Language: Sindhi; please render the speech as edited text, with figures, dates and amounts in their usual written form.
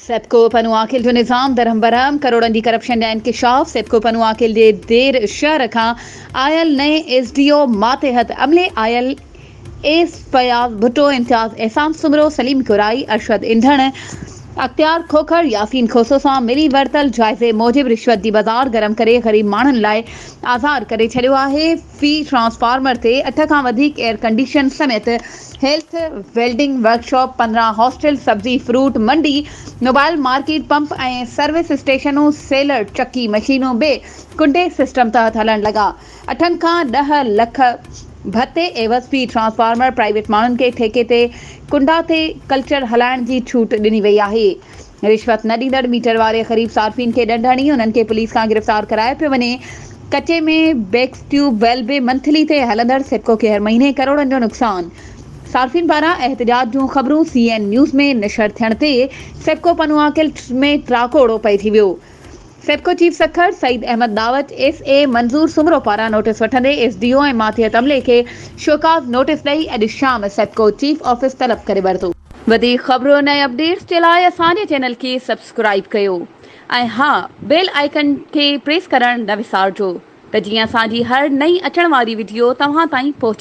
سيپڪو پنوعاقل جو نظام درهم برهم، ڪروڙن جي ڪرپشن جا انڪشاف، سيپڪو پنوعاقل جي دير شهر کان آيل نئين ايس ڊي او ماتحت عملي آيل ايس فياض ڀٽو، امتياز احسان سومرو، سليم ڪورائي، ارشد انڌڻ، اختيار کوکر، ياسين کوسو سان ملي ورتل جائزي موجب رشوت جي بازار گرم ڪري غريب ماڻهن لاء آزار ڪري ڇڏيو آهي، في ٽرانسفارمر تي اٺ کان وڌيڪ ايئر ڪنڊيشن سميت هيلٿ، ويلڊنگ ورڪشاپ، 15 هاسٽل، سبزي فروٽ منڊي، موبائل مارڪيٽ، پمپ ۽ سروس اسٽيشنون، سيلر چڪي مشينون به ڪنڊي سسٽم تحت هلڻ لڳا. اٺن کان ڏهه لک ڀتي عيوض في ٽرانسفارمر پرائيويٽ ماڻهن کي ٺيڪي تي ڪنڊا تي ڪلچر هلائڻ جي ڇوٽ ڏني وئي آهي. رشوت نه ڏيندڙ ميٽر واري غريب صارفين کي ڏنڊ هڻي انهن کي پوليس کان گرفتار ڪرايو پيو وڃي. ڪچي ۾ بيڪس ٽيوب ويل به منٿلي تي هلندڙ سيپڪو کي هر مهيني ڪروڙن جو نقصان. صارفين پاران احتجاج جون خبرون سي اين نيوز ۾ نشر ٿيڻ تي سيپڪو پنوعاقل ۾ ٽراڪوڙو پئجي ويو. SEPCO chief Sukkur Saeed Ahmed Dawat S A Manzoor Soomro پاران نوٽيس وٺندي ايس ڊي او ۽ ماتحت عملي کي شوڪاز نوٽيس ڏئي اڄ شام سيپڪو چيف آفيس طلب ڪري ورتو. وڌيڪ خبرن ۽ اپڊيٽس جي لاء اسان جي چينل کي سبسڪرائيب ڪيو ۽ ها بيل آئيڪن کي پريس ڪرڻ نه وسارجو ته جيئن اسان جي هر نئين اچڻ واري وڊيو توهان تائين پهچي.